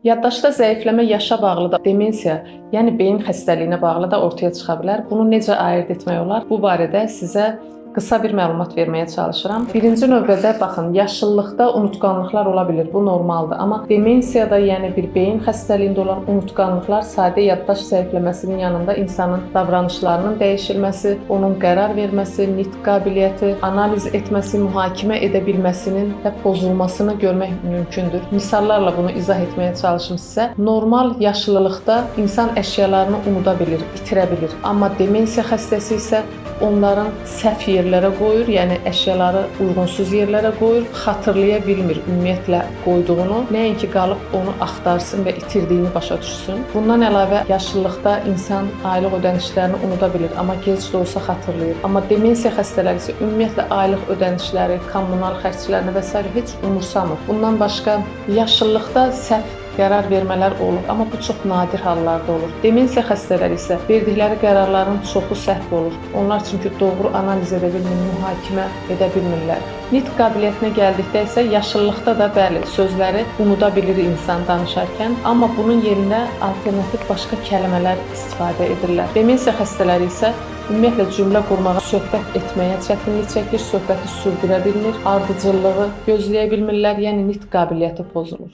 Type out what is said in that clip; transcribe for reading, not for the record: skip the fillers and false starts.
Yaddaşda zəifləmə yaşa bağlı da, demensiya, yəni beyin xəstəliyinə bağlı da ortaya çıxa bilər. Bunu necə ayırd etmək olar? Bu barədə sizə qısa bir məlumat verməyə çalışıram. Birinci növbədə baxın, yaşlılıqda unutqanlıqlar ola bilir. Bu normaldır. Amma demensiyada, yəni bir beyin xəstəliyində olan unutqanlıqlar sadə yaddaş zəifləməsinin yanında insanın davranışlarının dəyişilməsi, onun qərar verməsi, nitq qabiliyyəti, analiz etməsi, mühakimə edə bilməsinin də pozulmasını görmək mümkündür. Misallarla bunu izah etməyə çalışım sizə. Normal yaşlılıqda insan əşyalarını unuda bilir, itirə bilir. Amma demensiya xəstəsi isə onların səhv yerlərə qoyur, yəni əşyaları uyğunsuz yerlərə qoyur, xatırlaya bilmir ümumiyyətlə qoyduğunu, nəinki qalıb onu axtarsın və itirdiyini başa düşsün. Bundan əlavə yaşlılıqda insan aylıq ödənişlərini unuda bilir, amma gec də olsa xatırlayır. Amma demensiya xəstələri isə ümumiyyətlə aylıq ödənişləri, kommunal xərclərini və sair heç umursamır. Bundan başqa yaşlılıqda səhv qərar vermələr olur, amma bu çox nadir hallarda olur. Demensiya xəstələri isə verdikləri qərarların çoxu səhv olur. Onlar çünki doğru analiz edə bilmir, mühakimə edə bilmirlər. Nitq qabiliyyətinə gəldikdə isə yaşlılıqda da bəli, sözləri unuda bilir insan danışarkən, amma bunun yerinə alternativ başqa kəlmələr istifadə edirlər. Demensiya xəstələri isə ümumiyyətlə cümlə qurmağa, söhbət etməyə çətinlik çəkir, söhbəti sürdürə bilmir, ardıcıllığı gözləyə bilmirlər, yəni nitq qabiliyyəti pozulur.